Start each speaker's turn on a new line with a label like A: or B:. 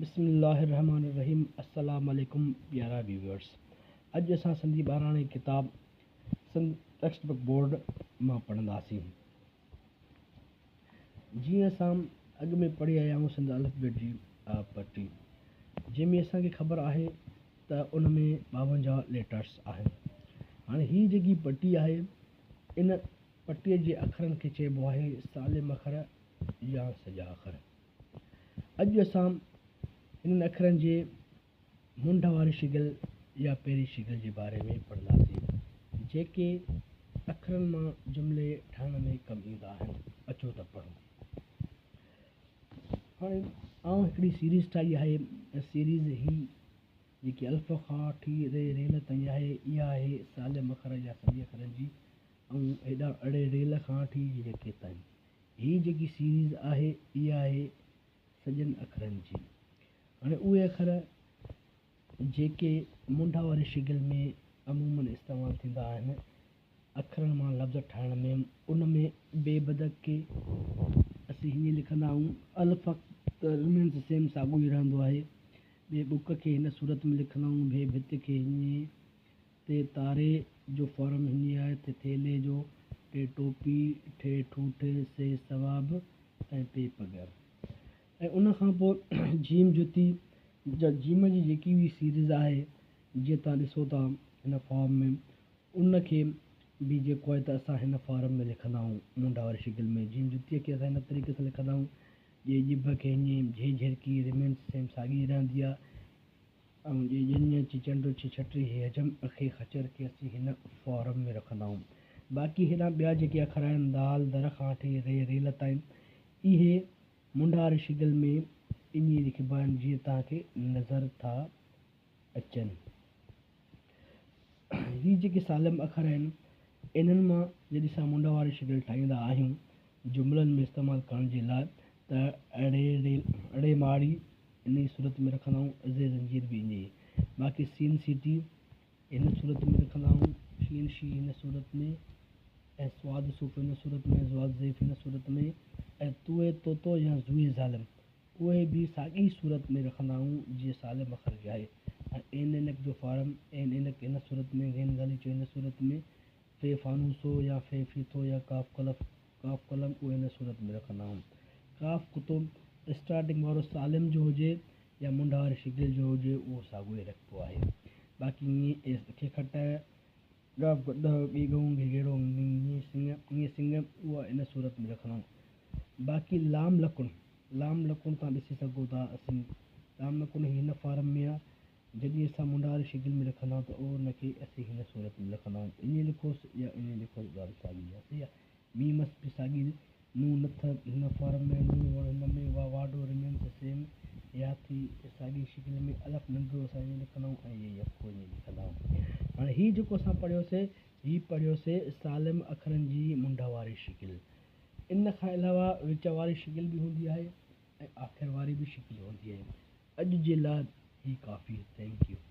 A: بسم الله الرحمٰن الرحيم السلام عليڪم پيارا ويوئرس اڄ اسان سنڌي ٻاراڻي ڪتاب سنڌ ٽيڪسٽ بڪ بورڊ مان پڙهنداسين جيئن اسان اڳ ۾ پڙهي آيا آهيون سنڌ الف بيٽ جي پٽي جنهن ۾ اسان کي خبر آهي ته ان ۾ 52 ليٽرس آهن هاڻي هي جيڪي پٽي آهي ان پٽي جي اکرن کي چئبو آهي سالم اکر يا سڄا اکر اڄ اسان انهن اکرن جي منڍ واري شڪل يا پهرين شڪل جي باري ۾ پڙهنداسين، جيڪي اکرن مان جملي ٺاهڻ ۾ ڪم ايندا آهن. اچو ته پڙهون. هاڻي آئون هڪڙي سيريز ٺاهي آهي ۽ سيريز هي جيڪي الف کان وٺي ري ريل تائين آهي، اها آهي سالم اکر يا سڄي اکرن جي ۽ هيڏانهن اڙي ريل کان وٺي جي تائين. هي جيڪي سيريز آهي اها آهي سڄن اکرن جي. هاڻي اهي اکر جيڪي منڍ واري شڪل ۾ عموماً استعمال ٿيندا آهن اکرن مان لفظ ٺاهڻ ۾ ان ۾ بي بدڪ کي اسين هيئن لکندا آهيون الف ته رمينز سيم ساڳيو ئي رهندو آهي ٻي ٻڪ کي هن صورت ۾ لکندا آهيون ڀي ڀت کي هيئن تي تاري جو فارم هيئن آهي، تي ٿيلهي جو، ٽي ٽوپي، ٺي ٺوٺ، سي ثواب ۽ پي پگهر. ۽ ان کان پوء جيم جتي جا جيم جي جيڪي به سيريز آهي جيئن توهان ڏسو ٿا هن فارم ۾ ان کي به جيڪو آهي ته اسان هن فارم ۾ لکندا آهيون منڍا واري شڪل ۾ جيم جتيء کي اسان هن طريقي سان لکندا آهيون جي ڄڀ کي هيئن جهي جهرڪي رمينس سيم ساڳي رهندي آهي ۽ جي ڄڃ، چي چنڊ، چي ڇٽي، هي حجم، کي خچر کي اسين هن فارم ۾ رکندا آهيون. باقي هيڏانهن ٻيا جيڪي اکر آهن دال، در کان وٺي ري، ريل تائين اهي منڍاري شڪل ۾ ائين ئي لکبا آهن جيئن توهان کي نظر ٿا اچن. هي جيڪي سالم اکر آهن انهن مان جڏهن اسان منڍ واري شڪل ٺاهيندا آهيون جملن ۾ استعمال ڪرڻ جي لاء ته اڙي ريل اڙي ماڙي انهيء صورت ۾ رکندا آهيون ازي زنجير به ائين ئي باقي سين سيٽي هن صورت ۾ رکندا آهيون شين شي هن صورت ۾ ۽ سواد صوف هن صورت ۾ زواد زيف هن صورت ۾ ۽ توئي طوطو يا زوئي ظالم اهي به ساڳي صورت ۾ رکندا آهيون جيئن سالم اکر جي آهي ۽ عين عينڪ جو فارم عين عينڪ هن صورت ۾ غين غاليچو هن صورت ۾ في فانوسو يا في ڦيٿو يا ڪاف ڪلف قاف قلم اهي هن صورت ۾ رکندا آهيون. قاف ڪتب اسٽارٽنگ وارو سالم جو هجي يا منڍ واري شڪل جو هجي اهو ساڳيو ئي رکبو آهي. باقي ڃ ايس کي کٽ، ڳ گڏ، ڳ ڳئون، گھ گهيڙو، ڃ سڱ، ڃ سڱ اها ان صورت ۾ رکندا آهيون. باقي لام لڪڻ، لام لڪڻ توهان ڏسي سگهو ٿا اسين لام لڪڻ هي هن فارم ۾ آهي جڏهن اسان منڍ واري شڪل ۾ رکندا آهيون ته اهو ان کي اسين هن صورت ۾ لکندا آهيون. ائين لکوس يا ائين لکوس ڳالهه ساڳي آهي صحيح آهي. ميم اس به ساڳي نون نٿ هن فارم ۾ نون وڻ هن ۾ وا واڍو رمينس سيم يا ٿي ساڳي شڪل ۾ الف ننڍڙو اسان ائين لکندا آهيون ۽ يي يڪو ائين لکندا آهيون هاڻي هي جيڪو اسان پڙهيوسي هي پڙهيوسي سالم اکرن جي منڍ واري شڪل ان کان علاوه وچ واري شڪل به هوندي آهي ۽ آخر واري به شڪل هوندي آهي اڄ جي لاء هي ڪافي thank you.